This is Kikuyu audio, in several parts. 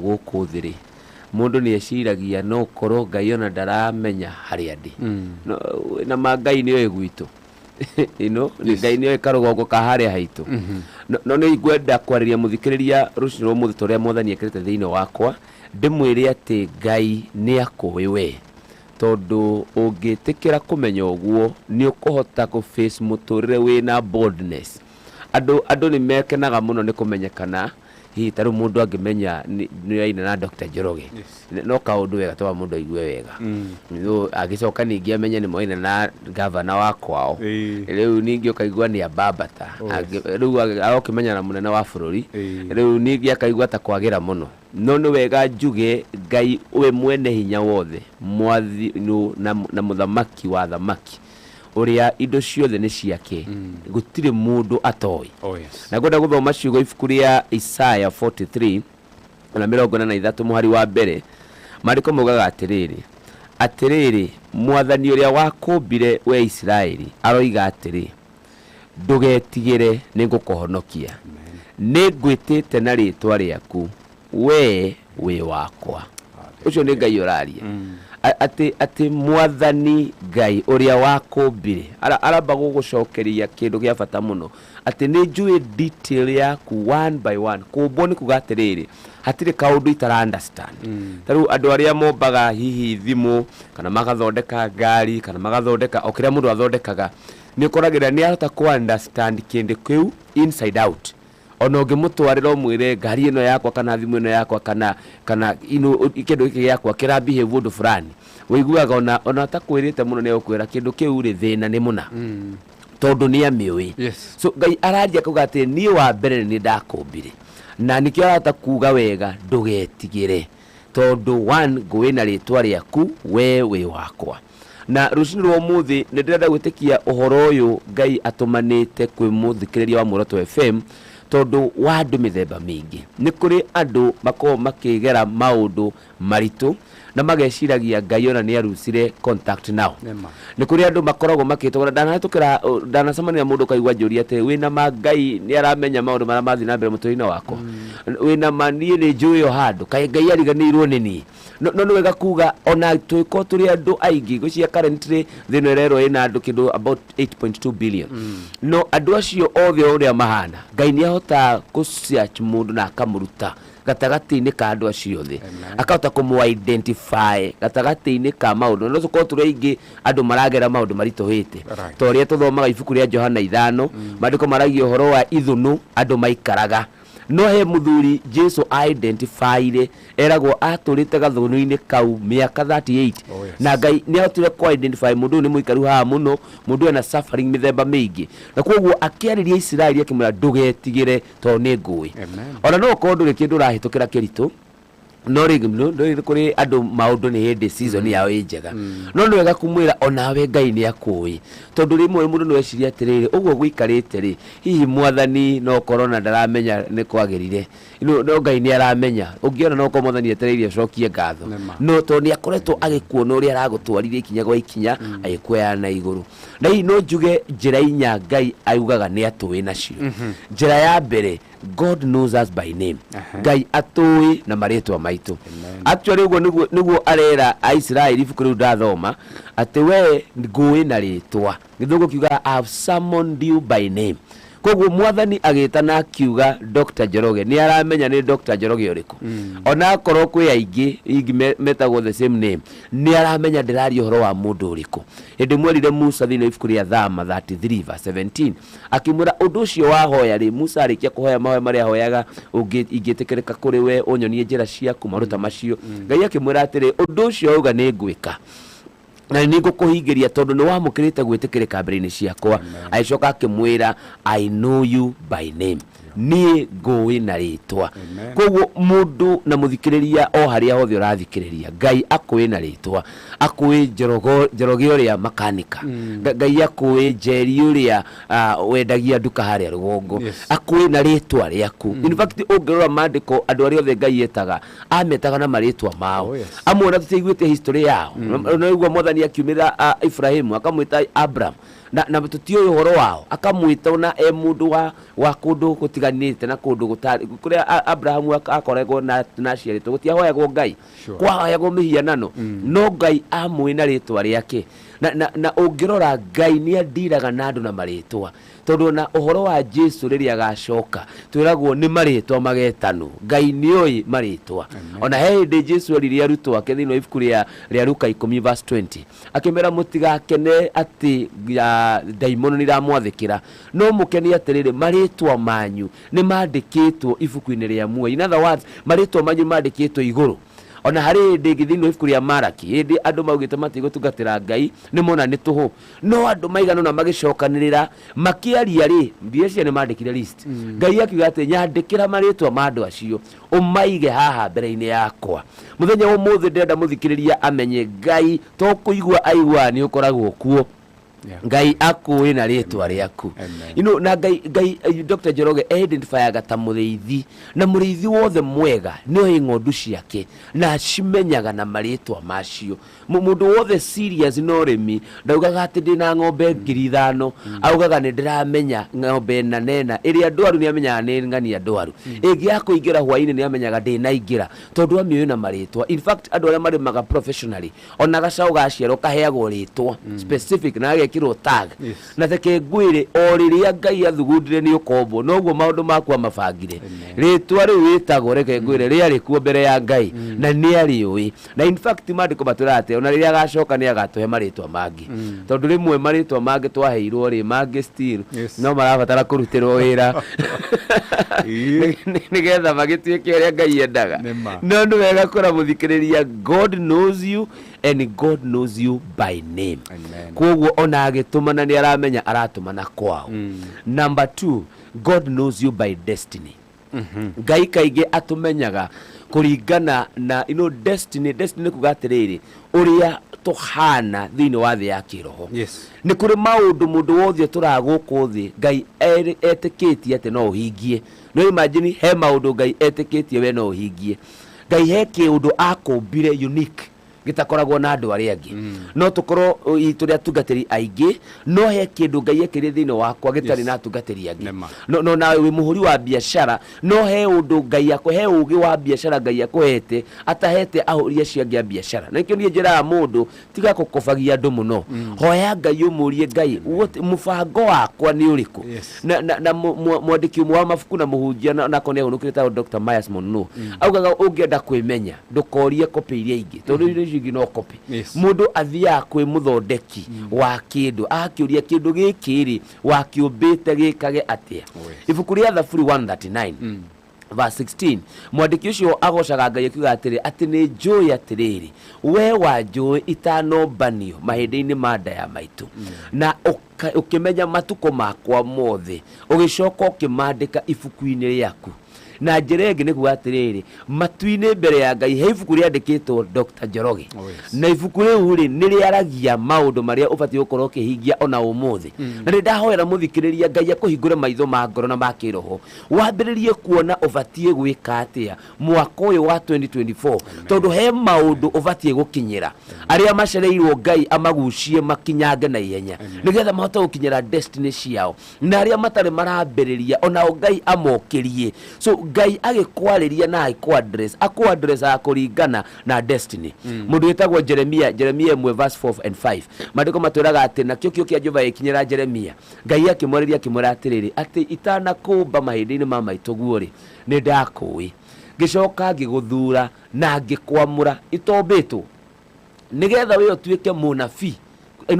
Gũkũ thĩ rĩ, mũndũ nĩ eciragia no ũkorwo Ngai ona ndaramenya harĩa ndĩ. No, na ma Ngai nĩ oĩ gwitũ. Nĩ Ngai nĩ oĩ karũgongo ka harĩa haitũ. No nĩ ngwenda kwarĩria mũthikĩrĩria rũcinĩ rwa ũmũthĩ ta ũrĩa Mwathani ekĩrĩte thĩinĩ wakwa, ndĩmwĩre atĩ Ngai nĩ akũĩ we. Tondũ ũngĩtĩkĩra kũmenya ũguo, nĩ ũkũhota kũ face mũtũrĩre wĩna boldness. Andũ nĩ mekenaga mũno nĩ kũmenyekana. Hihi ta rĩu mũndũ angĩmenya nĩ aina na Dr. Njoroge, no kaũndũ wega twa mũndũ aigue wega. No agĩcoka ningĩ amenye nĩ moina na gavana wa kwao. Rĩu ningĩ ũkaigua nĩ ambambata. Rĩu agokĩmenya na mũnene wa bũrũri. Rĩu ningĩ akaigua ta kwagĩra mũno. No nĩ wega njuge Ngai we mwene hinya wothe, mwathi na mũthamaki wa thamaki, ũrĩa indo ciothe nĩ ciake, gũtirĩ mũndũ atoĩ. Oh, yes. Na ngwenda gũthoma ciugo ibuku rĩa Isaya 43 na 43 mũhari wa mbere. Maandĩko maugaga atĩrĩrĩ, atĩrĩrĩ, Mwathani ũrĩa wakũmbire we Isiraeli aroiga atĩrĩ, ndũgetigĩre, nĩ ngũkũhonokia, nĩ ngwĩtĩte na rĩĩtwa rĩaku, we wĩ wakwa. Ũcio nĩ Ngai ũraria. Atĩ Mwathani Ngai ũrĩa wakũmbire aramba gũgũcokeria kĩndũ gĩa bata mũno, atĩ nĩ njũĩ detail yaku one by one. Kũmbwo nĩ kuga atĩrĩrĩ, hatirĩ kaũndũ itara understand. Ta rĩu andũ arĩa mombaga hihi thimũ, kana magathondeka ngari, kana magathondeka o kĩrĩa mũndũ athondekaga, nĩ ũkoragĩra nĩ arahota kũ understand kĩndũ kĩu inside out. Ona ũngĩmũtwarĩra ũmwĩre ngari ĩno yakwa kana thimũ ĩno yakwa kana ino kĩndũ gĩkĩ gĩakwa kĩra behave ũndũ fulani, ũiguaga ona atakwĩrĩte mũno nĩ egũkwĩra kĩndũ kĩu rĩ, thĩna nĩ mũna. Tondũ nĩ amĩũĩ. So Ngai araria akauga atĩ niĩ wa mbere nĩ ndakũmbire, na nĩkĩo arahota kuga wega ndũgetigĩre, tondũ one, ngũĩ na rĩtwa rĩaku, we wĩ wakwa. Na rũcinĩ rwa ũmũthĩ nĩ ndĩrenda gwĩtĩkia ũhoro ũyũ Ngai atũmanĩte kwĩ mũthikĩrĩria wa Muoroto FM, tondũ wa andũ mĩthemba mĩingĩ. Nĩ kũrĩ andũ makoragwo makĩgera maũndũ maritũ na mageciragia Ngai ona nĩ arucire contact nao. Nĩ kũrĩ andũ makoragwo makĩtogora. Ndanahĩtũkĩra, ndanacemania na mũndũ ũkaigua njũria atĩ wĩna ma Ngai nĩ aramenya maũndũ marĩa mathiĩ na mbere mũtũrĩre-inĩ wakwa. Wĩna ma niĩ nĩ njũĩ o handũ, kaĩ Ngai ariganĩirwo nĩ niĩ? No nĩ wega kuga ona tũgĩkorwo tũrĩ andũ aingĩ, ngwĩciria currently thĩ ĩno ĩrerwo ĩna andũ kĩndũ about 8.2 billion. No andũ acio othe o ũrĩa mahana, Ngai nĩ ahotaga kũ search mũndũ na akamũruta gatagatĩ-inĩ ka andũ acio othe. Akahota kũmũ identify gatagatĩ-inĩ ka maũndũ. No tũkorwo tũrĩ aingĩ andũ maragera maũndũ maritũhĩte. Ta ũrĩa tũthomaga ibuku rĩa Johana 5, maandĩko maragia ũhoro wa ithũnũ andũ maikaraga. No he mũthuri Jesu identifyire, eragwo atũrĩte gathũnũ-inĩ kau mĩaka 38. Oh, yes. Na Ngai nĩ ahotire kũ identify mũndũ ũyũ nĩ mũikaru haha mũno, mũndũ ũyũ ena suffering mĩthemba mĩingĩ. Na koguo akĩarĩria Isiraeli akĩmwĩra ndũgetigĩre tondũ nĩ ngũĩ. Amen. Ona no ũkorwo ndũrĩ kĩndũ ũrahĩtũkĩra kĩritũ, no rĩngĩ no rĩngĩ kũrĩ andũ maũndũ nĩ hĩndĩ season yao ĩ njega. No nĩ wega kũmwĩra onawe Ngai nĩ akũĩ, tondũ rĩmwe mũndũ no ecirie atĩrĩrĩ, ũguo gũikarĩte rĩ, hihi Mwathani no ũkorwo na ndaramenya nĩ kwagĩrire. No Ngai nĩ aramenya. Ũngĩona no ũkorwo Mwathani etereire ũcokie ngatho. No tondũ nĩ akoretwo agĩkuona ũrĩa aragũtwarithia ikinya gwa ikinya, agĩkuoyaga na igũrũ. Na hihi no njuge njĩra inya Ngai augaga nĩ atũĩ nacio. Njĩra ya mbere, God knows us by name. Ngai atũĩ na marĩtwa maitũ. Actually ũguo nĩguo arera Aisiraeli ibuku rĩu ndathoma, atĩ we ngũĩ na rĩtwa. Gĩthũngũ kiugaga I have summoned you by name. Koguo Mwathani agĩtana akiuga Dr. Njoroge, nĩ aramenya nĩ Dr. Njoroge ũrĩkũ. Ona akorwo kwĩ aingĩ hihi metagwo the same name, nĩ aramenya ndĩraria ũhoro wa mũndũ ũrĩkũ. Hĩndĩ ĩmwe erire Musa thĩinĩ wa ibuku rĩa Thama 33 verse 17, akĩmwĩra ũndũ ũcio wahoya rĩ, Musa arĩkia kũhoya mahoya marĩa ahoyaga, ingĩtĩkĩrĩka kũrĩ we, ũnyonie njĩra ciaku, maũndũ ta macio. Ngai akĩmwĩra atĩrĩ, ũndũ ũcio wauga nĩ ngwĩka, na nĩ ngũkũhingĩria tondũ nĩ wamũkĩrĩte gwĩtĩkĩrĩka mbere-inĩ ciakwa. Agĩcoka akĩmwĩra, I know you by name, niĩ ngũĩ na rĩtwa. Koguo mũndũ na mũthikĩrĩria o harĩa hothe ũrathikĩrĩria, Ngai akũĩ na rĩtwa, akũĩ Njoroge ũrĩa makanika, Ngai akũĩ Njeri ũrĩa wendagia nduka harĩa rũgongo, akũĩ na rĩtwa rĩaku. In fact ũngĩrora maandĩko andũ arĩa othe Ngai etaga, ametaga na marĩtwa mao. Oh, yes. Amwe ona tũtiaiguĩte history yao. No igua Mwathani akiumĩrĩra Ibrahimu akamwĩta Abraham. Na tũtiũĩ ũhoro wao, akamwĩta ona e mũndũ wa kũndũ gũtiganĩte na kũndũ gũtarĩ kũrĩa Abrahamu akoragwo na aciarĩtwo, gũtiahoyagwo Ngai, kwahoyagwo mĩhianano, no Ngai amũĩ na rĩtwa rĩake. Na ũngĩrora, Ngai nĩ andiraga na andũ na marĩtwa, tondũ ona ũhoro wa Jesu rĩrĩa agacoka twĩragwo nĩ marĩtwa magetanwo. Ngai nĩoĩ marĩtwa. Ona he hĩndĩ Jesu erire arutwo ake thĩinĩ wa ibuku rĩa Luka 10 verse 20, akĩmera, "Mũtigakene atĩ ya ndaimono nĩ iramwathĩkĩra, no mũkene atĩrĩrĩ, marĩtwa manyu nĩ mandĩkĩtwo ibuku-inĩ rĩa muoyo." In other words, marĩtwa manyu nĩ mandĩkĩtwo igũrũ. Ona harĩ hĩndĩ ĩngĩ thĩinĩ wa ibuku rĩa Maraki, hĩndĩ andũ maugĩte matigũtungatĩra Ngai, nĩ mona nĩ tũhũ, no andũ maigana ũna magĩcokanĩrĩra makĩaria rĩ, ndĩreciria nĩ mandĩkire list. Ngai akiuga atĩ, "Nyandĩkĩra marĩtwa ma andũ acio, ũmaige haha mbere-inĩ yakwa." Mũthenya wa ũmũthĩ ndĩrenda mũthikĩrĩria amenye Ngai to kũigua aiguaga nĩ ũkoragwo kuo. Ngai akũĩ na rĩtwa rĩaku. Amen. Na Ngai, Dr. Njoroge identifyaga ta mũrĩithi, na mũrĩithi wothe mwega nĩ oĩ ng'ondu ciake na acimenyaga na marĩtwa macio. Mũndũ wothe serious na ũrĩmi ndaugaga atĩ ndĩna ng'ombe 5,000, augaga nĩ ndĩramenya ng'ombe ĩna na ĩna, ĩrĩa ndwaru nĩ amenyaga nĩ ng'ania ndwaru, ĩngĩ ya kũingĩra hwainĩ nĩ amenyaga ndĩnaingĩra, tondũ amĩũĩ na marĩtwa. In fact, andũ arĩa marĩmaga professionally, ona gacaũ gaciarwo kaheagwo rĩtwa specific na gagekĩrwo tag. Na reke ngwĩre, o rĩrĩa Ngai athugundire nĩ ũkombwo, noguo maũndũ maku amabangire. Rĩtwa rĩu wĩtagwo, reke ngwĩre, rĩarĩ kuo mbere ya Ngai na nĩ arĩũĩ. Na in fact, maandĩko matwĩraga atĩ ona rĩrĩa agacoka nĩ agatũhe marĩtwa mangĩ, tondũ rĩmwe marĩtwa mangĩ twaheirwo rĩ, mangĩ still no marabatara kũrutĩrwo wĩra nĩgetha magĩtuĩke ũrĩa Ngai endaga. Nĩ ma. No nĩ wega kũra mũthikĩrĩria, God knows you and God knows you by name. Amen. Koguo ona agĩtũmana nĩ aramenya aratũmana kwao. Number two, God knows you by destiny. Ngai kaingĩ atũmenyaga kũringana na destiny. Destiny nĩ kuga atĩrĩrĩ, ũrĩa tũhana thĩinĩ wa thĩ ya kĩroho. Nĩ kũrĩ maũndũ mũndũ wothe ũtũraga gũkũ thĩ Ngai etĩkĩtie atĩ no ũhingie. No imagine, he maũndũ Ngai etĩkĩtie we no ũhingie. Ngai he kĩũndũ akũmbire unique gĩtakoragwo na andũ arĩa angĩ. No tũkorwo tũrĩ atungatĩri aingĩ, no he kĩndũ Ngai ekĩrire thĩinĩ wakwa gĩtarĩ na atungatĩri angĩ. Nĩma. No nawe wĩ mũhũri wa biacara, no he ũndũ Ngai akũ he ũgĩ wa biacara Ngai akũhete atahete ahũri acio angĩ a biacara. Na nĩkĩo niĩ njĩraga mũndũ, tiga gũkobagia andũ mũno, hoya Ngai, ũmũrie Ngai, mũbango wakwa nĩ ũrĩkũ? Na mwandĩki ũmwe wa mabuku na mũhunjia nako nĩ ahunũkire tagwo Dr. Myles Munroe, augaga ũngĩenda kwĩmenya, ndũkorie copy iria ingĩ, tondũ iria icio ingĩ no copy. Mũndũ athiaga kwĩ mũthondeki wa kĩndũ agakĩũria, "Kĩndũ gĩkĩ rĩ, wakĩũmbĩte gĩkage atĩa?" Ibuku rĩa Thaburi 139 verse 16, mwandĩki ũcio agocaga Ngai akiuga atĩrĩ, atĩ nĩ njũĩ atĩrĩrĩ, we wanjũĩ itanombanio mahĩndĩ-inĩ ma nda ya maitũ, na ũkĩmenya matukũ makwa mothe, ũgĩcoka ũkĩmandĩka ibuku-inĩ rĩaku. Na njĩra ĩngĩ nĩ kuga atĩrĩrĩ, matu-inĩ mbere ya Ngai he ibuku rĩandĩkĩtwo Dr. Njoroge. Na ibuku rĩu rĩ, nĩ rĩaragia maũndũ marĩa ũbatiĩ gũkorwo ũkĩhingia ona ũmũthĩ. Na nĩ ndahoera mũthikĩrĩria, Ngai akũhingũre maitho ma ngoro na ma kĩroho, wambĩrĩrie kuona ũbatiĩ gwĩka atĩa mwaka ũyũ wa 2024, tondũ he maũndũ ũbatiĩ gũkinyĩra. Arĩa macereirwo, Ngai amagucie makinyange na ihenya nĩgetha mahote gũkinyĩra destiny ciao, na arĩa matarĩ marambĩrĩria, onao Ngai amokĩrie. So Ngai agĩkwarĩria na agĩkũ-address, akũ-addressaga kũringana na destiny. Mũndũ wĩtagwo Jeremia, Jeremia 1 verse 4 and 5, maandĩko matwĩraga atĩ nakĩo kĩo kĩa Jehova gĩkinyĩra Jeremia, Ngai akĩmwarĩria akĩmwĩra atĩrĩrĩ, atĩ itanakũmba mahĩndĩ-inĩ ma maitũguo rĩ, nĩ ndakũĩ, ngĩcoka ngĩgũthura na ngĩkwamũra itombĩtwo, nĩgetha we ũtuĩke mũnabii,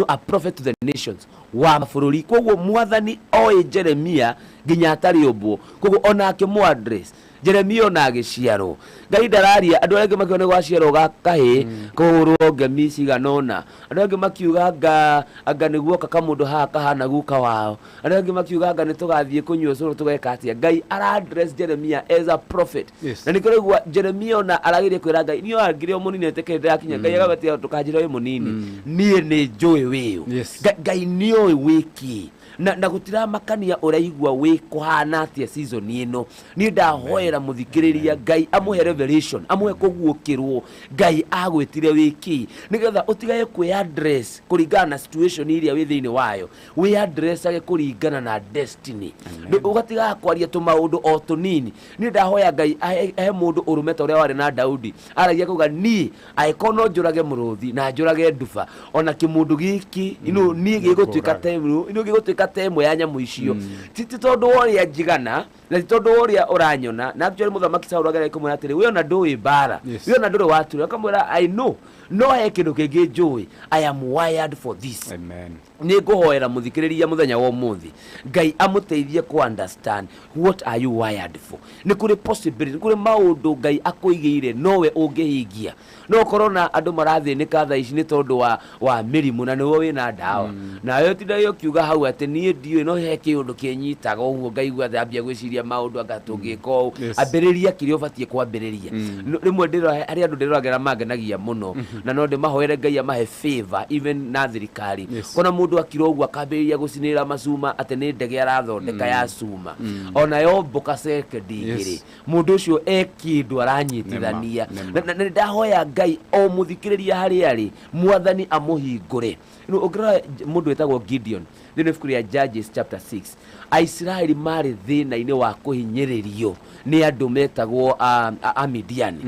a prophet to the nations, wa mabũrũri. Koguo Mwathani oĩ Jeremia nginya atarĩ ũmbwo. Koguo ona akĩmũ address Jeremia ona agĩciarwo, Ngai ndararia. Andũ arĩa angĩ makiuga nĩ gwaciarwo ga kahĩĩ, kũhũrwo ngemi cigana ũna. Andũ angĩ makiuga anga nĩ guoka kamũndũ haha kahana guka wao. Arĩa angĩ makiuga anga nĩ tũgathiĩ kũnyua ũcũrũ, tũgeka atĩa. Ngai ara address Jeremia as a prophet. Na nĩkĩo raigua Jeremia ona arageria kwĩra Ngai, niĩ wangire o mũnini etĩkĩre ndĩrakinya. Ngai agabatia, "Ndũkanjĩre wĩ mũnini, niĩ nĩ njũĩ wĩũ." Ngai nĩoĩ wĩkĩ. Na gũtiramakania ũraigua wĩ kũhana atĩa season ĩno. Niĩ ndahoera mũthikĩrĩria Ngai amũhe revelation, amũhe kũguũkĩrwo Ngai agwĩtire wĩ kĩ, nĩgetha ũtigage kwĩ address kũringana na situation iria wĩ thĩinĩ wayo, wĩ addressage kũringana na destiny. Ũgatigaga kwaria tũmaũndũ o tũnini. Niĩ ndahoya Ngai ahe mũndũ ũrũme ta ũrĩa warĩ na Daudi, aragia kuga niĩ angĩkorwo no njũrage mũrũthi na njũrage nduba, ona kĩmũndũ gĩkĩ ino niĩ gĩgũtuĩka ta ĩmwe, ino gĩgũtuĩka ta ĩmwe ya nyamũ icio. Ti tondũ wa ũrĩa njigana, na ti tondũ wa ũrĩa ũranyona. Na actually mũthamaki Saũlũ agerera kũmwĩra atĩrĩ, we ona ndũĩ mbara, we ona ndũrĩ watura. Akamwĩra, I know, no he kĩndũ kĩngĩ njũĩ, I am wired for this. Amen. Nĩ ngũhoera mũthikĩrĩria mũthenya wa ũmũthĩ Ngai amũteithie kũ understand what are you wired for. Nĩ kũrĩ possibility, nĩ kũrĩ maũndũ Ngai akũigĩire nowe ũngĩhingia. No ũkorwo na andũ marathĩnĩka thaa ici nĩ tondũ wa mĩrimũ, na nĩwe wĩna ndawa. Nawe ũtindage ũkiuga hau atĩ niĩ ndiũĩ, no he kĩũndũ kĩnyitaga ũguo ngaigua ndambia gwĩciria maũndũ anga tũngĩka ũũ. Ambĩrĩria kĩrĩa ũbatiĩ kwambĩrĩria. Rĩmwe harĩ andũ ndĩroragĩra mangenagia mũno, na no ndĩmahoere Ngai amahe favor even na thirikari. Kona mũndũ akira ũguo akambĩrĩria gũcinĩrĩra macuma atĩ nĩ ndege arathondeka ya cuma, ona yombũka sekendi igĩrĩ, mũndũ ũcio e kĩndũ aranyitithania. Nĩma. Na nĩ ndahoya Ngai o mũthikĩrĩria harĩa arĩ, Mwathani amũhingũre. Rĩu ũngĩrora mũndũ wĩtagwo Gideon thĩinĩ wa ibuku rĩa Judges chapter 6, Aisiraeli marĩ thĩna-inĩ wa kũhinyĩrĩrio nĩ andũ metagwo Amidiani.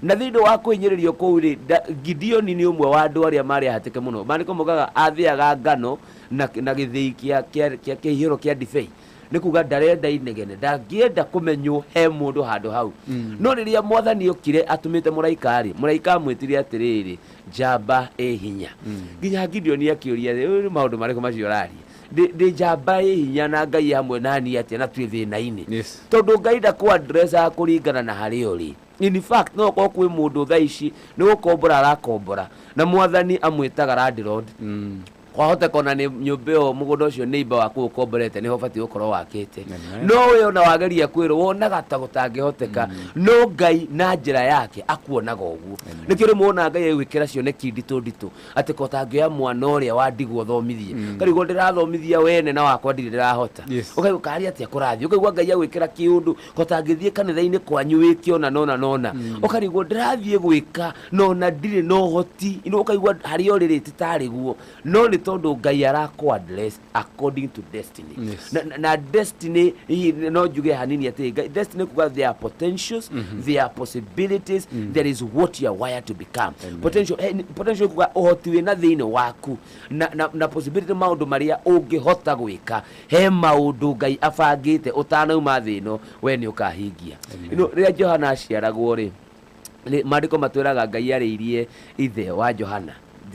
Na thĩinĩ wa kũhinyĩrĩrio kũu rĩ, Gideon nĩ ũmwe wa andũ arĩa marĩ ahatĩke mũno. Maandĩko maugaga athĩaga ngano na gĩthĩi kĩa kĩhihĩro kĩa ndibei. Nĩ kuga ndarenda inegene, ndangĩenda kũmenywo he mũndũ handũ hau. No rĩrĩa Mwathani okire atũmĩte mũraika rĩ, mũraika amwĩtire atĩrĩrĩ, njamba ĩ hinya. Nginya Gideon akĩũria, rĩu nĩ maũndũ marĩkũ macio ũraria? Ndĩ njamba ĩ hinya na Ngai hamwe na niĩ atĩa na twĩ thĩna-inĩ? Tondũ Ngai ndakũ-addressaga kũringana na harĩa ũrĩ. In fact, no ũkorwo kwĩ mũndũ thaa ici nĩ gũkombora arakombora, na Mwathani amwĩtaga landlord. Kwahoteka ona nĩ nyũmba ĩyo, mũgũnda ũcio neighbor waku ũkomborete nĩho ũbatiĩ gũkorwo wakĩte. Amen. No we ona wageria kwĩrwo wonaga ta gũtangĩhoteka, no Ngai na njĩra yake akuonaga ũguo. Nĩkĩo rĩmwe wonaga Ngai agĩgwĩkĩra cioneki nditũ nditũ, atĩ ko ũtangĩoya mwana ũrĩa wa ndigwa ũthomithie, ũkarigwo ndĩrathomithia wene na wakwa ndirĩ ndĩrahota. Ũkaigua karĩ atĩa kũrathiĩ, ũkaigua Ngai agwĩkĩra kĩũndũ ko ũtangĩthiĩ kanitha-inĩ kwanyu wĩke ona nona nona, ũkarigwo ndĩrathiĩ gwĩka nona ndirĩ na ũhoti, ũkaigua harĩa ũrĩ rĩ ti tarĩ guo, no nĩ tondũ Ngai arakũ address according to destiny. Na destiny hihi no njuge hanini atĩ Ngai, destiny kuga there are potentials, there are possibilities, there is what you are wired to become. Amen. Potential kuga ũhoti wĩna thĩinĩ waku, na possibility maũndũ marĩa ũngĩhota gwĩka. He maũndũ Ngai abangĩte ũtanauma thĩ ĩno, we nĩ ũkahingia. Amen. Rĩrĩa Johana aciaragwo rĩ, maandĩko matwĩraga Ngai arĩirie ithe wa Johana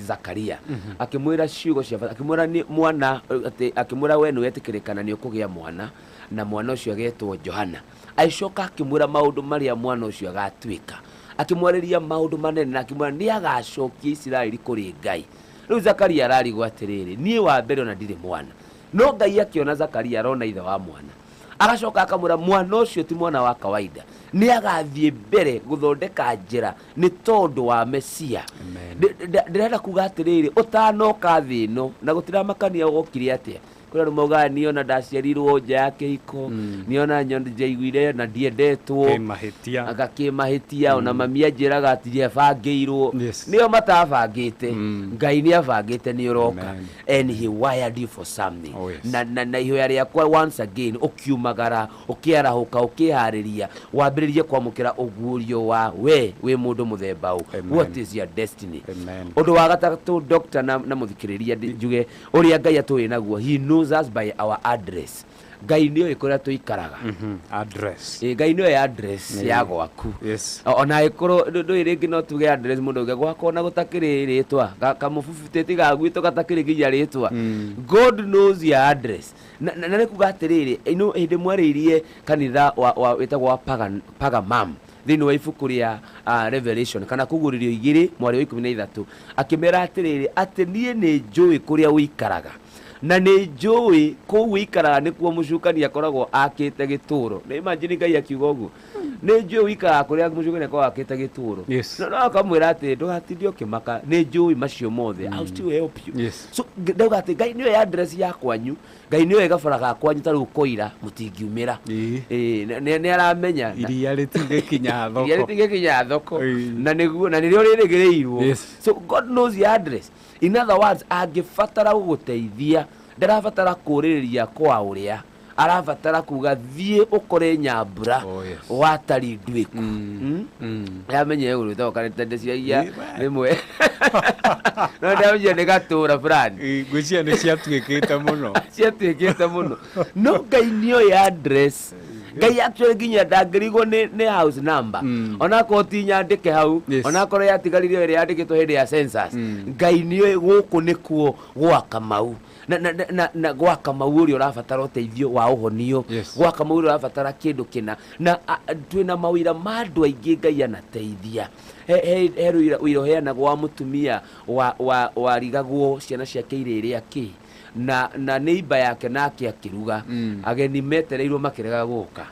Zakaria, akĩmwĩra ciugo cia bata, akĩmwĩra nĩ mwana, atĩ akĩmwĩra we nĩ wetĩkĩrĩka na nĩ ũkũgĩa mwana, na mwana ũcio agetwo Johana. Agĩcoka akĩmwĩra maũndũ marĩa mwana ũcio agatuĩka, akĩmwarĩria maũndũ manene, na akĩmwĩra nĩ agacokia Isiraeli kũrĩ Ngai. Rĩu Zakaria ararigwo atĩrĩrĩ, niĩ wa mbere ona ndirĩ mwana. No Ngai akĩona Zakaria arona ithe wa mwana, agacoka akamwĩra mwana ũcio ti mwana wa kawaida, nĩ agathiĩ mbere gũthondeka njĩra nĩ tondũ wa Mesia. Amen. Ndĩrenda kuga atĩrĩrĩ, ũtanoka thĩ ĩno na gũtiramakania wokire atĩa, kũrĩ andũ maugaga niĩ ona ndaciarirwo nja ya kĩhiko, niĩ ona njaiguire na ndiendetwo, Kĩmahĩtia. Anga kĩmahĩtia, ona mami anjĩraga atĩ ndiabangĩirwo. Nĩo matabangĩte, Ngai nĩ abangĩte nĩ ũroka. Amen. And he wired you for something. Oh, yes. Na ihoya rĩakwa once again, ũkiumagara, ũkĩarahũka, ũkĩharĩria, wambĩrĩrie kwamũkĩra ũguũrio wa we wĩ mũndũ mũthemba ũ. Amen. What is your destiny? Amen. Ũndũ wa gatatũ, doctor na mũthikĩrĩria, njuge ũrĩa Ngai atũĩ naguo, he knows us by our address. Ngai nĩoĩ kũrĩa tũikaraga. Address. Ngai nĩoĩ address ya gwaku. Ona angĩkorwo ndũĩ rĩngĩ no tuge address mũndũ auge gwakwa ona gũtakĩrĩ rĩtwa, kamũbubutĩti ga gwitũ gatakĩrĩ nginya rĩtwa. God knows your address. Na nĩ kuga atĩrĩrĩ, ino hĩndĩ mwarĩirie kanitha wa wĩtagwo wa Pagamam thĩinĩ wa ibuku rĩa Revelation kana kũguũrĩrio igĩrĩ mwarĩ wa ikũmi na ithatũ, akĩmera atĩrĩrĩ, atĩ niĩ nĩ njũĩ kũrĩa ũikaraga, na nĩ njũĩ kũu ũikaraga nĩkuo mũcukani akoragwo akĩte gĩtũũro. Nĩ imagine Ngai akiuga ũguo. Nĩ njũĩ wĩikaraga kũrĩa mũcũgĩre kwa wakĩte gĩtũũro. No akamwĩra atĩ ndũgatinde ũkĩmaka, nĩ njũĩ macio mothe. I'll still help you. So ndauga atĩ Ngai nĩoĩ address ya kwanyu, Ngai nĩoĩ gabara ga kwanyu, ta rĩu koira mũtingiumĩra. Ĩĩ, nĩ aramenya. Iria rĩtingĩkinya thoko. Iria rĩtingĩkinya thoko. Na nĩguo na nĩrĩo rĩrĩgĩrĩirwo. So God knows your address. In other words, angĩbatara gũgũteithia, ndarabatara kũrĩrĩria kwa ũrĩa arabatara kuga thiĩ ũkore Nyambura. Watari nduĩku. Yamenye ũrĩtagwo kana ciaia rĩmwe no ndamenyire nĩ gatũra fulani. Ngwĩciria nĩ ciatuĩkĩte mũno. Ciatuĩkĩte mũno, no Ngai nĩoĩ address. Ngai actually nginya ndangĩrigwo nĩ house number, onakorwo ti nyandĩke hau, onakorwo yatigarire ĩrĩa yandĩkĩtwo hĩndĩ ya census. Ngai nĩoĩ gũkũ nĩkuo gwa Kamau na gwa Kamau ũrĩa ũrabatara ũteithio wa ũhonio, gwa Kamau ũrĩa ũrabatara kĩndũ kĩna. Na twĩna mawĩra ma andũ aingĩ Ngai anateithia. He wĩra ũheanagwo wa mũtumia warigagwo ciana ciake irĩrĩa kĩ, na neighbor yake nake akĩruga, ageni metereirwo makĩrega gũka.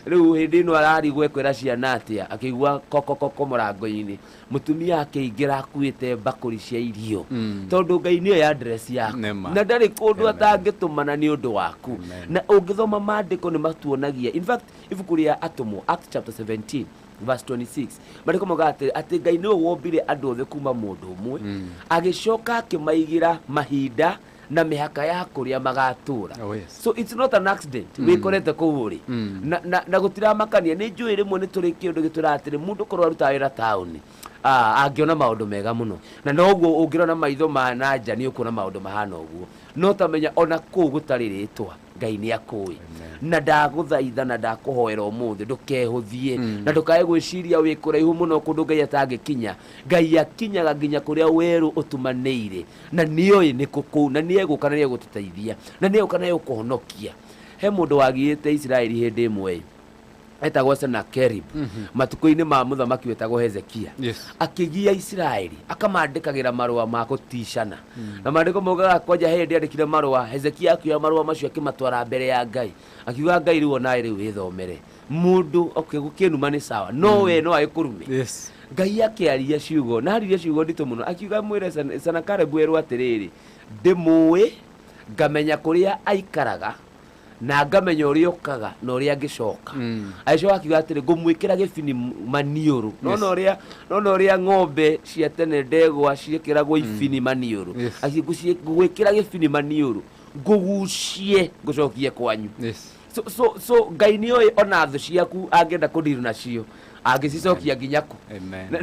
Rĩu hĩndĩ ĩno ararigwo ekwĩra ciana atĩa, akĩigua kokokoko mũrango-inĩ, mũtumia akĩingĩra akuĩte mbakũri cia irio, tondũ Ngai nĩoĩ address yaku. Nĩma. Na ndarĩ kũndũ atangĩtũmana nĩ ũndũ waku. Na ũngĩthoma maandĩko nĩ matuonagia. In fact, ibuku rĩa Atũmwo, Acts chapter 17 verse 26, maandĩko maugaga atĩ Ngai nĩwe wombire andũ othe kuma mũndũ ũmwe, agĩcoka akĩmaigĩra mahinda na mĩhaka ya kũrĩa magatũra. So it's not an accident wĩkorete kũu ũrĩ. Na gũtiramakania. Nĩ njũĩ rĩmwe nĩ tũrĩ kĩũndũ gĩtwĩraga atĩrĩ, mũndũ korwo arutaga wĩra taũni, angĩona maũndũ mega mũno, na noguo ũngĩrona maitho ma na nja nĩ ũkuona maũndũ mahana ũguo, no tamenya ona kũu gũtarĩ rĩtwa, Ngai nĩ akũĩ. Na ndagũthaitha na ndakũhoera ũmũthĩ, ndũkehũthie na ndũkae gwĩciria wĩ kũraihu mũno kũndũ Ngai atangĩkinya. Ngai akinyaga nginya kũrĩa werũ ũtumanĩire, na nĩoĩ nĩ kũ kũu, na nĩegũka na nĩegũtũteithia na nĩegũka na nĩegũkũhonokia. He mũndũ wagiĩte Isiraeli hĩndĩ ĩmwe etagwo Senakerib, matukũ-inĩ ma mũthamaki wetagwo Hezekia. Akĩgia Isiraeli, akamandĩkagĩra marũa ma gũticana, na maandĩko maugaga kwanja he hĩndĩ andĩkire marũa. Hezekia akĩoya marũa macio akĩmatwara mbere ya Ngai, akiuga, "Ngai, rĩu onawe rĩu wĩthomere mũndũ, okay, gũkĩnuma nĩ sawa, no we no agĩkũrume." Ngai akĩaria ciugo, na aririe ciugo nditũ mũno, akiuga, "Mwĩre Senakeribu erwo atĩrĩrĩ, ndĩmũĩ, ngamenya kũrĩa aikaraga na ngamenya ũrĩa ũkaga na ũrĩa angĩcoka." Agĩcoka akiuga atĩrĩ, "Ngũmwĩkĩra gĩbini maniũrũ." Nona ũrĩa, nona ũrĩa ng'ombe cia tene, ndegwa ciĩkĩragwo ibini maniũrũ. Ngũgwĩkĩra gĩbini maniũrũ, ngũgucie, ngũcokie kwanyu. So Ngai nĩoĩ ona thũ ciaku angĩenda kũndiru nacio angĩcicokia nginya kũ.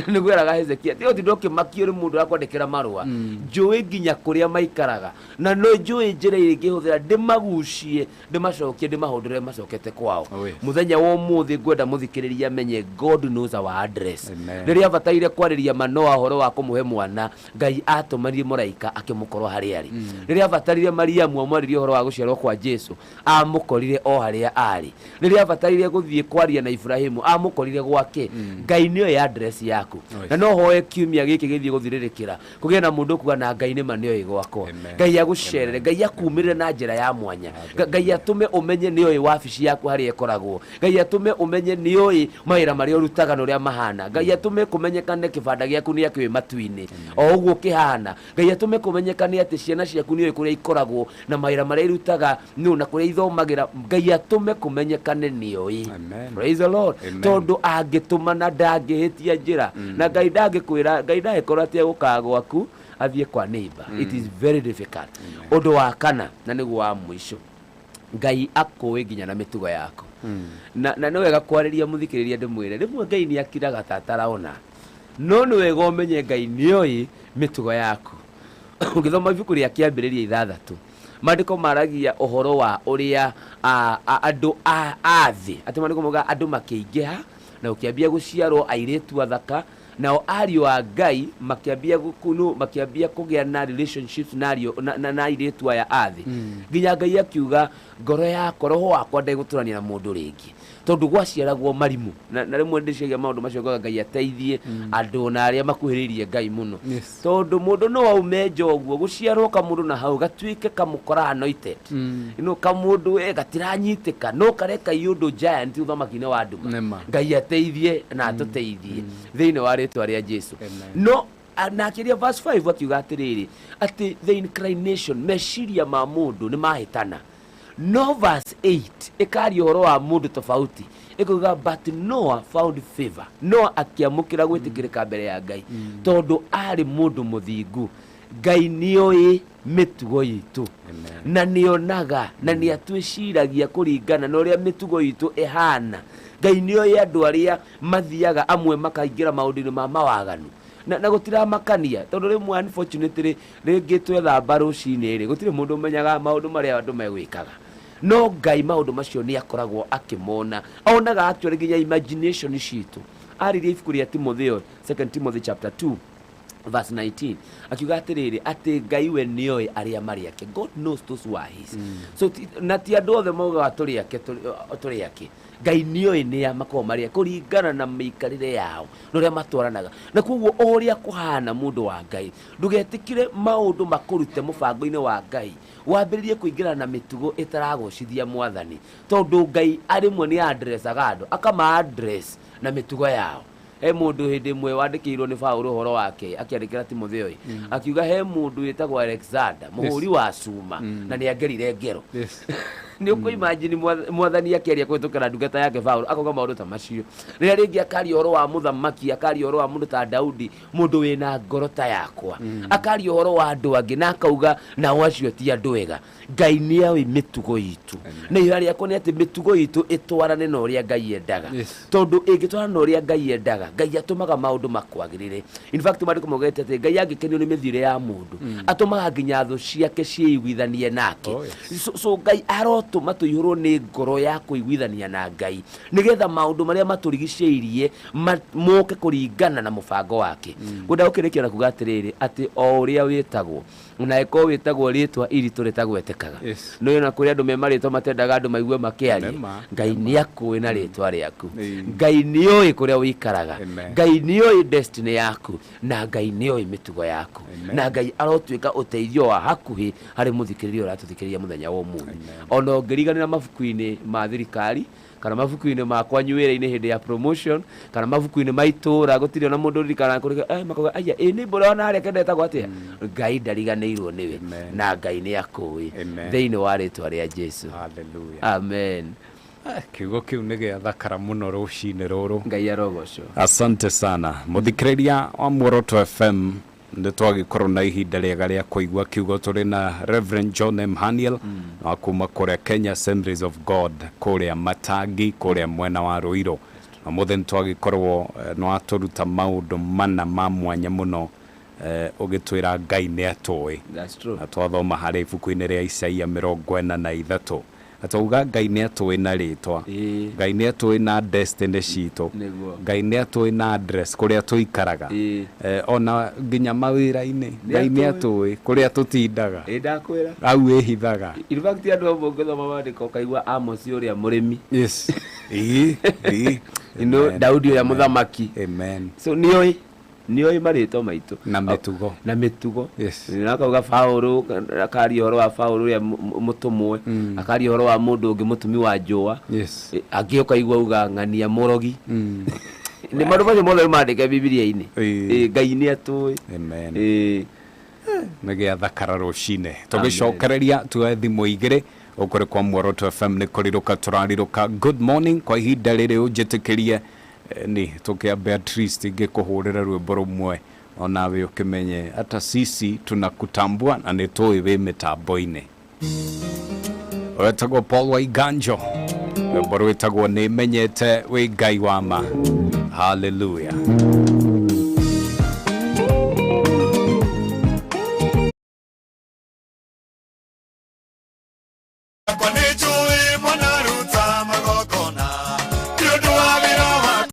Nĩguo eraga Hezekia, tiga ũtinde ũkĩmakio nĩ mũndũ ũrakwandĩkĩra marũa. Njũĩ nginya kũrĩa maikaraga, na no njũĩ njĩra ĩrĩa ingĩhũthĩra ndĩmagucie, ndĩmacokie, ndĩmahũndũre macokete kwao. Mũthenya wa ũmũthĩ ngwenda mũthikĩrĩria amenye God knows our address. Rĩrĩa abataire kwarĩria Manoa ũhoro wa kũmũhe mwana, Ngai atũmanire mũraika akĩmũkorwo harĩa arĩ. Rĩrĩa abatarire Mariamu amwarĩrie ũhoro wa gũciarwo kwa Jesu, amũkorire o harĩa arĩ. Rĩrĩa abatarire gũthiĩ kwaria na Ibrahimu, amũkorire gwake. Ngai nĩoĩ address yaku. Na no hoe kiumia gĩkĩ gĩthiĩ gũthirĩrĩkĩra kũgĩe na mũndũ ũkuga na Ngai nĩma nĩoĩ gwakwa. Ngai agũcerere, Ngai akumĩrĩre na njĩra ya mwanya. Ngai atũme ũmenye nĩoĩ wabici yaku harĩa ĩkoragwo. Ngai atũme ũmenye nĩoĩ mawĩra marĩa ũrutaga na ũrĩa mahana. Ngai atũme kũmenyekane kĩbanda gĩaku nĩ akĩũĩ matu-inĩ o ũguo kĩhana. Ngai atũme kũmenyekane atĩ ciana ciaku nĩoĩ kũrĩa ikoragwo na mawĩra marĩa irutaga nũ na kũrĩa ithomagĩra. Ngai atũme kũmenyekane nĩoĩ. Praise the Lord. Tondũ angĩtũmana ndangĩhĩtia njĩra, na Ngai ndangĩkwĩra, Ngai ndangĩkorwo atĩ egũkaga gwaku athiĩ kwa neighbor. It is very difficult. Ũndũ wa kana na nĩguo wa mũico, Ngai akũĩ nginya na mĩtugo yaku. Na nĩ wega kwarĩria mũthikĩrĩria, ndĩmwĩre rĩmwe Ngai nĩ akiraga ta ataraona, no nĩ wega ũmenye Ngai nĩoĩ mĩtugo yaku. Ũngĩthoma ibuku rĩa Kĩambĩrĩria 6, maandĩko maragia ũhoro wa ũrĩa andũ a thĩ, atĩ maandĩko maugaga andũ makĩingĩha na gũkĩambia gũciarwo airĩtu athaka. Nao ariũ a Ngai makĩambia gũkunu, makĩambia kũgĩa na relationships na ariũ na airĩtu aya a thĩ, nginya Ngai akiuga, ngoro yakwa, roho wakwa ndegũtũrania na mũndũ rĩngĩ, tondũ gwaciaragwo marimũ. Na rĩmwe ndĩciagia maũndũ macio ngoiga Ngai ateithie andũ na arĩa makuhĩrĩirie Ngai mũno. Tondũ mũndũ no aume nja ũguo, gũciarwo kamũndũ na hau gatuĩke kamũkora anointed, no kamũndũ we gatiranyitĩka, no kareka iũndũ giant ũthamaki-inĩ wa nduma. Nĩma. Ngai ateithie na atũteithie thĩinĩ wa rĩtwa rĩa Jesu. Amen. No na akĩria verse 5 akiuga atĩrĩrĩ, atĩ the inclination, meciria ma mũndũ nĩ mahĩtana. No verse 8 ĩkaria ũhoro wa mũndũ tofauti, ĩkauga, "But Noah found favor." Noah akĩamũkĩra gwĩtĩkĩrĩka mbere ya Ngai tondũ arĩ mũndũ mũthingu. Ngai nĩoĩ mĩtugo itũ. Amen. Na nĩonaga na nĩ atwĩciragia kũringana na ũrĩa mĩtugo itũ ĩhana. Ngai nĩoĩ andũ arĩa mathiaga, amwe makaingĩra maũndũ-inĩ ma mawaganu na gũtiramakania, tondũ rĩmwe unfortunately rĩngĩ twethamba rũcinĩ rĩ, gũtirĩ mũndũ ũmenyaga maũndũ marĩa andũ megwĩkaga, no Ngai maũndũ macio nĩ akoragwo akĩmona, onaga actually nginya imagination citũ. Aririe ibuku rĩa Timotheo, Second Timothy chapter 2 verse 19, akiuga atĩrĩrĩ, atĩ Ngai we nĩoĩ arĩa marĩ ake. God knows those who are his. So na ti andũ othe maugaga tũrĩ ake, tũrĩ ake. Ngai nĩoĩ nĩa makoragwo marĩ ake kũringana na mĩikarĩre yao na ũrĩa matwaranaga. Na koguo o ũrĩa kũhana, mũndũ wa Ngai, ndũgetĩkĩre maũndũ makũrute mũbango-inĩ wa Ngai, wambĩrĩrie kũingĩrana na mĩtugo ĩtaragocithia Mwathani, tondũ Ngai arĩmwe nĩ addressaga andũ, akama address na mĩtugo yao. He mũndũ hĩndĩ ĩmwe wandĩkĩirwo nĩ Paũlũ ũhoro wake akĩandĩkĩra Timotheo ĩ, akiuga he mũndũ wĩtagwo Alexander, mũhũri wa cuma, na nĩ angerire ngero. Nĩ ũkũ-imagine Mwathani akĩaria kũhĩtũkĩra ndungata yake Paũlũ akauga maũndũ ta macio, rĩrĩa rĩngĩ akaria ũhoro wa mũthamaki, akaria ũhoro wa mũndũ ta Daudi, mũndũ wĩna ngoro ta yakwa, akaria ũhoro wa andũ angĩ na akauga nao acio ti andũ ega. Ngai nĩ oĩ mĩtugo itũ, na ihoya rĩakwa nĩ atĩ mĩtugo itũ ĩtwarane na ũrĩa Ngai endaga. Tondũ ĩngĩtwarana na ũrĩa Ngai endaga, Ngai atũmaga maũndũ makwagĩrĩre. In fact, maandĩko maugĩte atĩ Ngai angĩkenio nĩ mĩthiĩre ya mũndũ, atũmaga nginya thũ ciake ciĩiguithanie nake. So Ngai arotũma tũihũrwo nĩ ngoro ya kũiguithania na Ngai, nĩgetha maũndũ marĩa matũrigicĩirie moke kũringana na mũbango wake. Ngwenda gũkĩrĩkia na kuga atĩrĩrĩ, atĩ o ũrĩa wĩtagwo, ona ĩkorwo wĩtagwo rĩtwa iritũ rĩtagwetekaga, no ona kũrĩ andũ me marĩtwa matendaga andũ maigue makĩaria. Nĩma. Ngai nĩ akũĩ na rĩtwa rĩaku. Ĩĩ. Ngai nĩoĩ kũrĩa ũikaraga. Amen. Ngai nĩoĩ destiny yaku, na Ngai nĩoĩ mĩtugo yaku. Amen. Na Ngai arotuĩka ũteithio wa hakuhĩ harĩ mũthikĩrĩria ũratũthikĩrĩria mũthenya wa ũmũthĩ. Ona ũngĩriganĩra mabuku-inĩ ma thirikari, kana mabuku-inĩ ma kwanyu wĩra-inĩ hĩndĩ ya promotion, kana mabuku-inĩ ma itũũra, gũtirĩ ona mũndũ ũririkanaga kũrĩ makauga, aya ĩ nĩ mbũra ona harĩa kendetagwo atĩa. Ngai ndariganĩirwo nĩwe. Amen. Na Ngai nĩ akũĩ. Amen. Thĩinĩ wa rĩtwa rĩa Jesu. Hallelujah. Amen. Ah, kiugo kĩu nĩ gĩathakara mũno rũcinĩ rũrũ. Ngai arogocwo. Asante sana, mũthikĩrĩria wa Muoroto FM. Nĩ twagĩkorwo na ihinda rĩega rĩa kũigua kiugo tũrĩ na Reverend John M. Haniel wa kuma kũrĩa Kenya Assemblies of God, kũrĩa Matangi, kũrĩa mwena wa Ruiru. Na mũthĩ nĩ twagĩkorwo nĩ watũruta maũndũ mana ma mwanya mũno, ũgĩtwĩra Ngai nĩ atũĩ. That's true. Na twathoma harĩ ibuku-inĩ rĩa Isaia 43, atauga Ngai nĩ atũĩ na rĩtwa. Ngai nĩ atũĩ na destiny citũ. Nĩguo. Ngai nĩ atũĩ na address kũrĩa tũikaraga. Ona nginya mawĩra-inĩ Ngai nĩ atũĩ. atũĩ kũrĩa tũtindaga. Ĩ, ndakwĩra. Au wĩhithaga. In fact, andũ amwe ũngĩthoma maandĩko ũkaigua Amos ũrĩa mũrĩmi, Yes, ĩĩ ĩĩ. You know, Amen. Daudi ũrĩa mũthamaki. Amen. So nĩoĩ marĩtwa maitũ. Na mĩtugo. Na mĩtugo. Yes. Na akauga Paũlũ, akaria ũhoro wa Paũlũ ũrĩa mũtũmwe, akaria ũhoro wa mũndũ ũngĩ mũtumi wa njũa. Angĩ ũkaigua uga ng'ania mũrogi. Nĩ maũndũ macio mothe nĩ mandĩke Bibilia-inĩ. Ĩĩ. Ĩ, Ngai nĩ atũĩ. Amen. Ĩ. Nĩ gĩathakara rũcinĩ. Tũgĩcokereria tuoe thimũ igĩrĩ ũkũrĩ kwa Muoroto FM. Nĩ kũrirũka tũrarirũka. Good morning. Kwa ihinda rĩrĩ ũnjĩtĩkĩrie ni tũkĩambe at least ngĩkũhũrĩra rwĩmbo rũmwe, onawe ũkĩmenye hata sisi tunakutambua na nĩ tũĩ wĩ mĩtambo-inĩ. Wetagwo Paul Waiganjo, rwĩmbo rwĩtagwo nĩ menyete wĩ Ngai wa ma. Hallelujah. Kwa nĩ njũĩ mwanaruta magongona nĩ ũndũ wa wĩra wa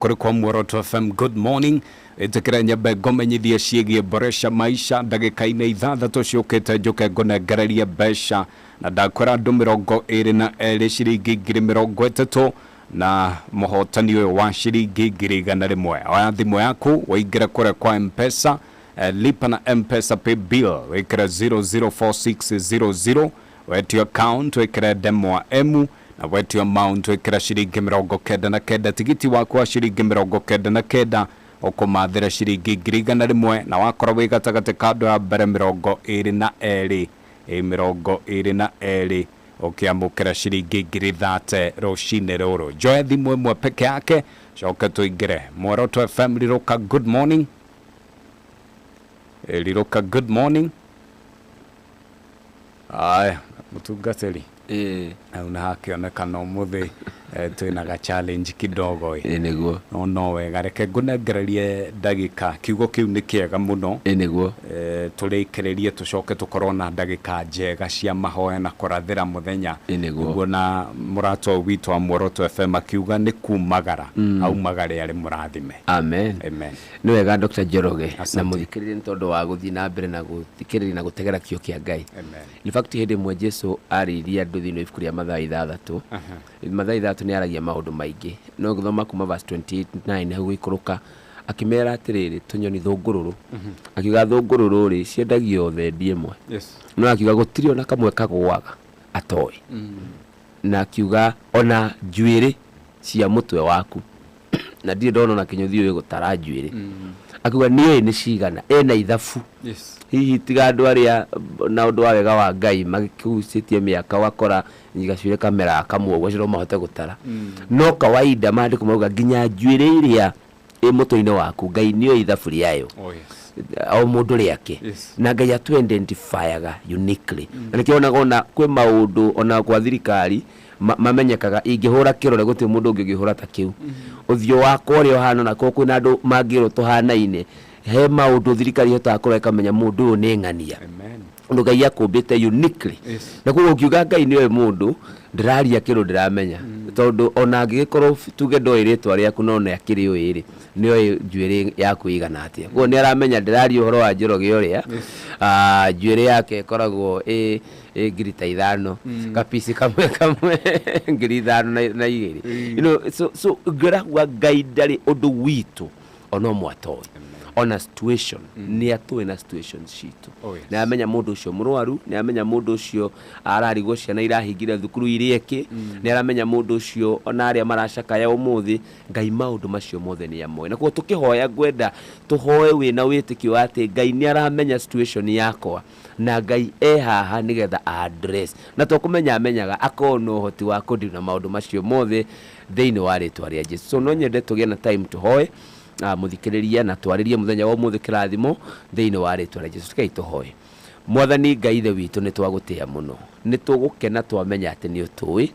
Kũrĩ kwa Muoroto FM, good morning. Ĩtĩkĩra nyambe ngũmenyithie ciĩgiĩ Boresha Maisha. Ndagĩka-inĩ 6 ciũkĩte njũke ngũnengererie mbeca, na ndakwĩra andũ 22 ciringi 30,000, na mũhotani ũyũ wa ciringi 100,000. Oya thimũ yaku ũingĩre kũrĩa kwa M-Pesa, lipa na M-Pesa pay bill, wĩkĩre 004600, wetio account wĩkĩre ndemwa M, na wetio amount wĩkĩra ciringi 99. Tigiti waku wa ciringi 99 ũkũmathĩra ciringi 100,000, na wakorwo wĩ gatagatĩ ka andũ a mbere 22, ĩ 22, ũkĩamũkĩra ciringi 30,000 rũcinĩ rũrũ. Njoe thimũ ĩmwe peke yake, coke tũingĩre Muoroto FM. Riroka, good morning. Riroka, good morning. Aya, mũtungatĩri, hau nĩ hakĩonekana ũmũthĩ twĩna ga challenge kidogo ĩ. Ĩ nĩguo. No no wega, reke ngũnengererie ndagĩka, kiugo kĩu nĩ kĩega mũno. Ĩ nĩguo. Tũrĩkĩrĩrie tũcoke tũkorwo na ndagĩka njega cia mahoya na kũrathĩra mũthenya. Ĩ nĩguo. Nĩguo na mũrata ũyũ witũ wa Muoroto FM akiuga nĩ kumagara, aumagare arĩ mũrathime. Amen. Amen. Nĩ wega, Dr. Njoroge. Asante. Na mũthikĩrĩrie nĩ tondũ wa gũthiĩ na mbere na gũthikĩrĩria na gũtegera kĩo kĩa Ngai. Amen. In fact, hĩndĩ ĩmwe Jesu arĩirie andũ thĩinĩ wa ibuku rĩa Mathayo 6, Mathayo 6 nĩ aragia maũndũ maingĩ, no gũthoma kuma verse 29 hau gũikũrũka, akĩmera atĩrĩrĩ, tũnyoni thũngũrũrũ, akiuga thũngũrũrũ rĩ ciendagio thendi ĩmwe, no akiuga gũtirĩ ona kamwe kagũaga atoĩ, na akiuga ona njuĩrĩ cia mũtwe waku, na ndirĩ ndona ona kĩnyũthi ũyũ gũtara njuĩrĩ, akiuga nĩoĩ nĩ cigana, ena ithabu. Hihi tiga andũ arĩa na ũndũ wa wega wa Ngai magĩkucĩtie mĩaka, wakora gacuĩrĩ kamera kamwe ũguo, acio no mahote gũtara, no kawaida maandĩko mauga nginya njuĩrĩ ĩrĩa ĩ mũtwe-inĩ waku Ngai nĩoĩ ithabu rĩayo. Oh yes. O mũndũ rĩake. Na Ngai atu identifyaga uniquely, na nĩkĩo onaga ona kwĩ maũndũ ona kwa thirikari mamenyekaga, ingĩhũra kĩrore gũtirĩ mũndũ ũngĩ ũngĩhũra ta kĩu, ũthiũ wakwa ũrĩa ũhana, na korwo kwĩna andũ mangĩrwo tũhanaine, he maũndũ thirikari ĩhotaga kũrora ĩkamenya mũndũ ũyũ nĩ ng'ania. Amen. Ũndũ Ngai akũmbĩte uniquely. Na koguo ũngiuga Ngai nĩoĩ mũndũ, ndĩraria kĩndũ ndĩramenya, tondũ ona angĩgĩkorwo tuge ndoĩ rĩtwa rĩaku, no nĩ akĩrĩũĩ rĩ, nĩoĩ njuĩrĩ yaku ĩigana atĩa. Koguo nĩ aramenya ndĩraria ũhoro wa Njoroge ũrĩa njuĩrĩ yake ĩkoragwo ĩ 5,000, kapici kamwe kamwe 5,002. So ngĩragua Ngai ndarĩ ũndũ witũ ona ũmwe atoĩ, ona situation nĩ atũĩ na situation citũ. Oh, yes. Nĩ amenya mũndũ ũcio mũrwaru, nĩ amenya mũndũ ũcio ararigwo ciana irahingire thukuru iria ĩkĩ, nĩ aramenya mũndũ ũcio ona arĩa maracakaya ũmũthĩ. Ngai maũndũ macio mothe nĩ amoĩ, na koguo tũkĩhoya ngwenda tũhoe wĩna wĩtĩkio wa atĩ Ngai nĩ aramenya situation yakwa, na Ngai e haha nĩgetha address, na to kũmenya amenyaga, akorwo na ũhoti wa kũdeal na maũndũ macio mothe thĩinĩ wa rĩtwa rĩa Jesu. So no nyende tũgĩe na time tũhoe mũthikĩrĩria na twarĩrie mũthenya wa ũmũthĩ kĩrathimo thĩinĩ wa rĩtwa rĩa Jesu. Rekei tũhoe. Mwathani Ngai Ithe witũ, nĩ twagũtĩĩa mũno, nĩ tũgũkena twamenya atĩ nĩ ũtũĩ,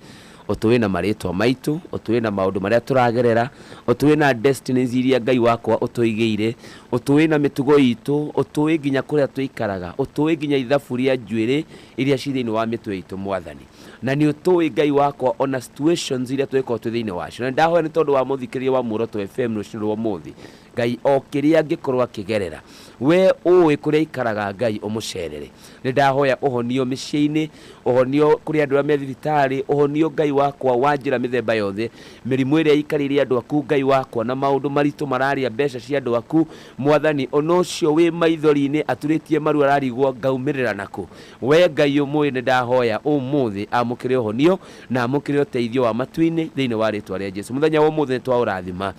ũtũĩ na marĩtwa maitũ, ũtũĩ na maũndũ marĩa tũragerera, ũtũĩ na destinies iria Ngai wakwa ũtũigĩire, ũtũĩ na mĩtugo itũ, ũtũĩ nginya kũrĩa tũikaraga, ũtũĩ nginya ithabu rĩa njuĩrĩ iria ci thĩinĩ wa mĩtwe itũ, Mwathani, na nĩ ũtũĩ Ngai wakwa ona situations iria tũgĩkorwo twĩ thĩinĩ wacio. Na ndahoya nĩ tondũ wa mũthikĩrĩria wa Muoroto FM rũcinĩ rwa ũmũthĩ, Ngai, o kĩrĩa angĩkorwo akĩgerera, we ũĩ kũrĩa aikaraga, Ngai ũmũcerere. Nĩ ndahoya ũhonio mĩciĩ-inĩ, ũhonio kũrĩ andũ arĩa me thibitarĩ, ũhonio Ngai wakwa wa njĩra mĩthemba yothe, mĩrimũ ĩrĩa ĩikarĩire andũ aku Ngai wakwa, na maũndũ maritũ mararĩa mbeca cia andũ aku, Mwathani, ona ũcio wĩ maithori-inĩ aturĩtie maru ararigwo ngaumĩrĩra nakũ, we Ngai ũmũĩ, nĩ ndahoya ũmũthĩ amũkĩre ũhonio na amũkĩre ũteithio wa matu-inĩ thĩinĩ wa rĩtwa rĩa Jesu. Mũthenya wa ũmũthĩ nĩ twaũrathima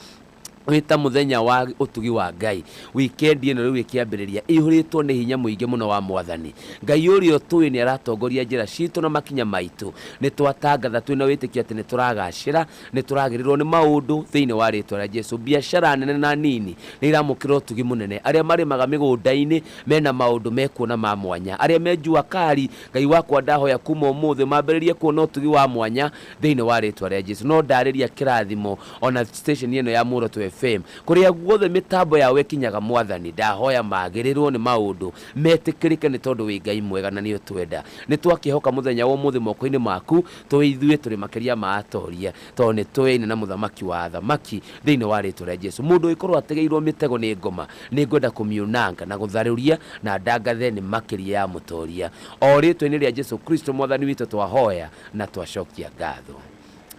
wĩta mũthenya wa ũtugi wa Ngai. Wikendi ĩno rĩu ĩkĩambĩrĩria ĩihũrĩtwo nĩ hinya mũingĩ mũno wa Mwathani Ngai ũrĩa ũtũĩ nĩ aratongoria njĩra citũ na makinya maitũ. Nĩ twatangatha twĩna wĩtĩkio atĩ nĩ tũragacĩra, nĩ tũragĩrĩrwo nĩ maũndũ thĩinĩ wa rĩtwa rĩa Jesu. Biacara nene na nini nĩ iramũkĩra ũtugi mũnene, arĩa marĩmaga mĩgũnda-inĩ mena maũndũ mekuona ma mwanya, arĩa me jua kari, Ngai wakwa ndahoya kuma ũmũthĩ mambĩrĩrie kuona ũtugi wa mwanya thĩinĩ wa rĩtwa rĩa Jesu. No ndarĩria kĩrathimo ona station ĩno ya Muoroto FM kũrĩa guothe mĩtambo yao ĩkinyaga. Mwathani, ndahoya magĩrĩrwo nĩ maũndũ metĩkĩrĩke, nĩ tondũ wĩ Ngai mwega na nĩ ũtwenda. Nĩ twakĩhoka mũthenya wa ũmũthĩ moko-inĩ maku. Tũĩ ithuĩ tũrĩ makĩria ma atoria, tondũ nĩ tũĩne na mũthamaki wa athamaki. Thĩinĩ wa rĩtwa rĩa Jesu, mũndũ ũgĩkorwo ategeirwo mĩtego nĩ ngoma, nĩ ngwenda kũmiunanga na gũtharũria na ndangathe nĩ makĩria ya mũtoria. O rĩtwa-inĩ rĩa Jesu Kristo Mwathani witũ twahoya na twacokia ngatho.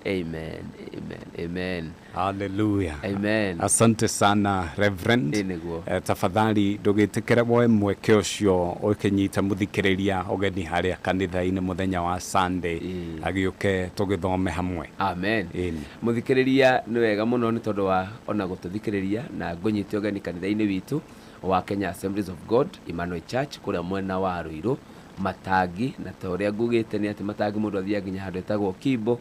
Amen, amen, amen. Haleluya. Amen. Asante sana, Reverend. Ĩ, nĩguo. Tafadhali ndũgĩtĩkĩre woe mweke ũcio ũkĩnyita mũthikĩrĩria ũgeni harĩa kanitha-inĩ mũthenya wa Sunday, agĩũke tũgĩthome hamwe. Amen. Ĩni. Mũthikĩrĩria, nĩ wega mũno nĩ tondũ wa ona gũtũthikĩrĩria, na ngũnyite ũgeni kanitha-inĩ witũ wa Kenya Assemblies of God Emmanuel Church kũrĩa mwena wa Ruiru Matangi. Na ta ũrĩa ngugĩte nĩ atĩ Matangi mũndũ athiaga nginya handũ hetagwo Kimbo,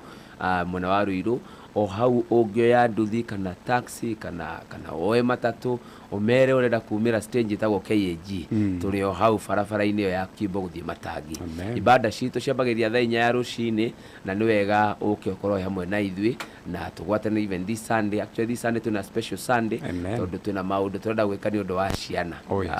mwena wa Ruiru o hau, ũngĩoya nduthi kana taxi kana woe matatũ, ũmere ũrenda kumĩra stage ĩtagwo KAG, tũrĩ o hau barabara-inĩ ĩyo ya Kimbo gũthiĩ Matangi. Amen. Ibada citũ ciambagĩrĩria thaa 4 ya rũcinĩ, na nĩ wega ũke ũkorwo hamwe na ithuĩ na tũgwatane. Even this Sunday, actually this Sunday twĩna special Sunday, Amen. tondũ twĩna maũndũ tũrenda gwĩka nĩ ũndũ wa ciana. Oh, yes.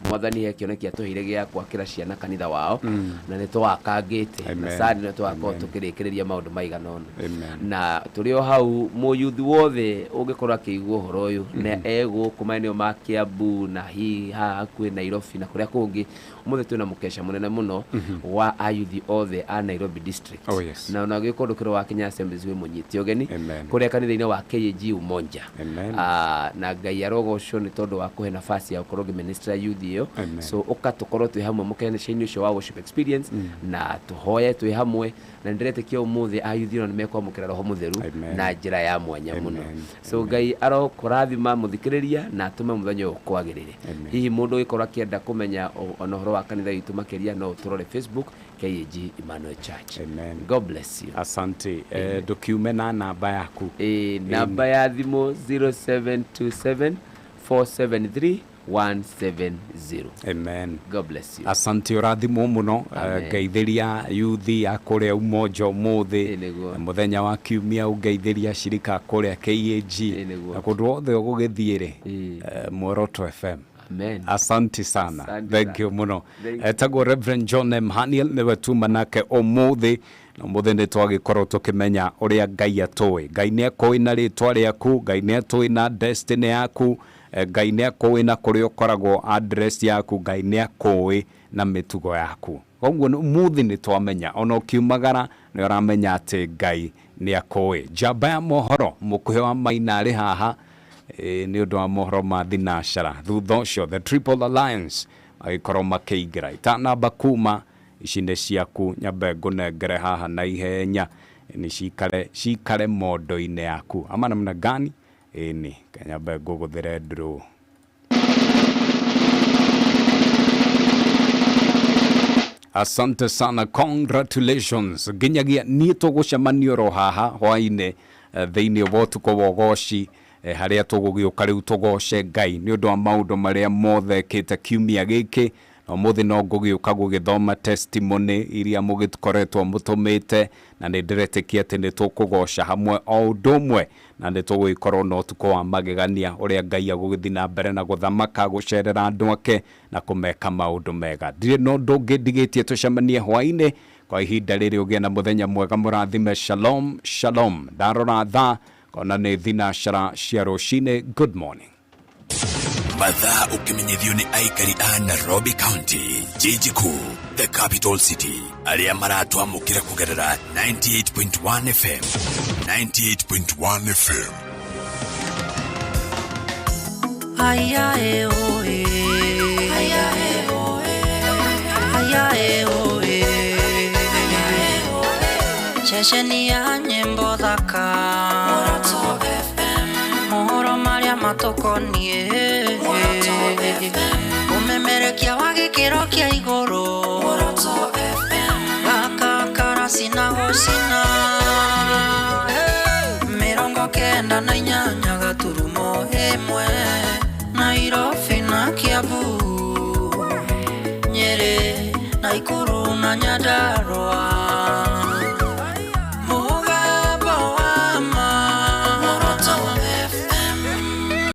Mwathani he kĩoneki atũheire gĩa gwakĩra ciana kanitha wao, na nĩ twakangĩte na Amen. Sunday nĩ tũgakorwo tũkĩrĩkĩrĩria maũndũ maigana ũna. Amen. Na tũrĩ o hau, mũyuthi wothe ũngĩkorwo akĩigua ũhoro ũyũ na egũkũ maeneo ma Kiambu na hihi haha hakuhĩ Nairobi na kũrĩa kũngĩ, ũmũthĩ twĩna mũkeca mũnene mũno wa ayuthi othe a Nairobi District. Oh, yes. Na ona gĩkorwo ndũkĩrĩ wa Kenya Assemblies, wĩ mũnyite ũgeni Amen. kũrĩa kanitha-inĩ wa KAG Umoja. Amen. Na Ngai arogocwo nĩ tondũ wa kũhe nafasi ya gũkorwo ngĩminister youth ĩyo. Amen. So ũka tũkorwo twĩ hamwe mũkeca-inĩ ũcio wa worship experience na tũhoye twĩ hamwe, na nĩndĩretĩkia ũmũthĩ ayuthi ona nĩ mekwamũkĩra Roho Mũtheru Amen. na njĩra ya mwanya mũno. Amen. So Ngai arokũrathima, mũthikĩrĩria, na atũme mũthenya ũyũ kwagĩrĩre. Amen. Hihi mũndũ ũgĩkorwo akĩenda kũmenya ona ũhoro wa kanitha witũ makĩria, no ũtũrore Facebook, KAG Emmanuel Church. Amen. God bless you. Asante. Ndũkiume na namba yaku. Ĩ, namba ya thimũ 0727 473 170. Amen. God bless you. Asante, ũrathimwo mũno. Amen. Ngeithĩria yuthi ya kũrĩa Umoja ũmũthĩ. Ĩ, nĩguo. Na mũthenya wa kiumia ũngeithĩria cirika kũrĩa KAG Ĩ, nĩguo. na kũndũ wothe ũgũgĩthiĩ rĩ, Muoroto FM. Amen. Asante sana. Asante Thank sana. you mũno. Thank you. Etagwo Reverend John M Haniel, nĩwe tuma nake ũmũthĩ, na ũmũthĩ nĩ twagĩkorwo tũkĩmenya ũrĩa Ngai atũĩ. Ngai nĩ akũĩ na rĩtwa rĩaku, Ngai nĩ atũĩ na destiny yaku, Ngai nĩ akũĩ na kũrĩa ũkoragwo, address yaku, Ngai nĩ akũĩ na mĩtugo yaku. Koguo ũmũthĩ nĩ twamenya ona ũkiumagara nĩ ũramenya atĩ Ngai nĩ akũĩ. Njamba ya mohoro mũkuhĩ wa Maina arĩ haha nĩ ũndũ wa mohoro ma thinacara. Thutha ũcio the Triple Alliance magĩkorwo makĩingĩra. Itanamba kuma, ici nĩ ciaku, nyambe ngũnengere haha na ihenya nĩ cikare cikare mondo-inĩ yaku ama namna gani? Ĩni kanyambe ngũgũthĩre draw. Asante sana, congratulations. Nginyagia niĩ tũgũcemania oro haha hwainĩ, thĩinĩ wa ũtukũ wa ũgoci, harĩa tũgũgĩũka rĩu tũgoce Ngai nĩ ũndũ wa maũndũ marĩa mothe ekĩte kiumia gĩkĩ. Na ũmũthĩ no ngũgĩũka gũgĩthoma testimony iria mũgĩkoretwo mũtũmĩte, na nĩ ndĩretĩkia atĩ nĩ tũkũgoca hamwe o ũndũ ũmwe, na nĩ tũgũgĩkorwo na ũtukũ wa magegania ũrĩa Ngai agũgĩthiĩ na mbere na gũthamaka, gũcerera andũ ake na kũmeka maũndũ mega. Ndirĩ na ũndũ ũngĩ ndigĩtie, tũcemanie hwainĩ. Kwa ihinda rĩrĩ ũgĩe na mũthenya mwega mũrathime. Shalom, shalom. Ndarora thaa kona nĩ thinacara cia rũcinĩ. Good morning. Mathaa ũkĩmenyithio nĩ aikari a Nairobi County, jiji kuu, the capital city, arĩa maratwamũkĩra kũgerera 98.1 FM, 98.1 FM. Aya e o e. Aya e o e. Aya e o e. Ceceni ya nyĩmbo thaka, Muoroto FM, mohoro marĩa matũkoniĩ, Muoroto FM, ũmemerekia wa gĩkĩro kĩa igũrũ, Muoroto FM, gaka karacina gũcina 98.1, Nairobi na Kiambu, Nyeri, Nakuru na Nyandarua.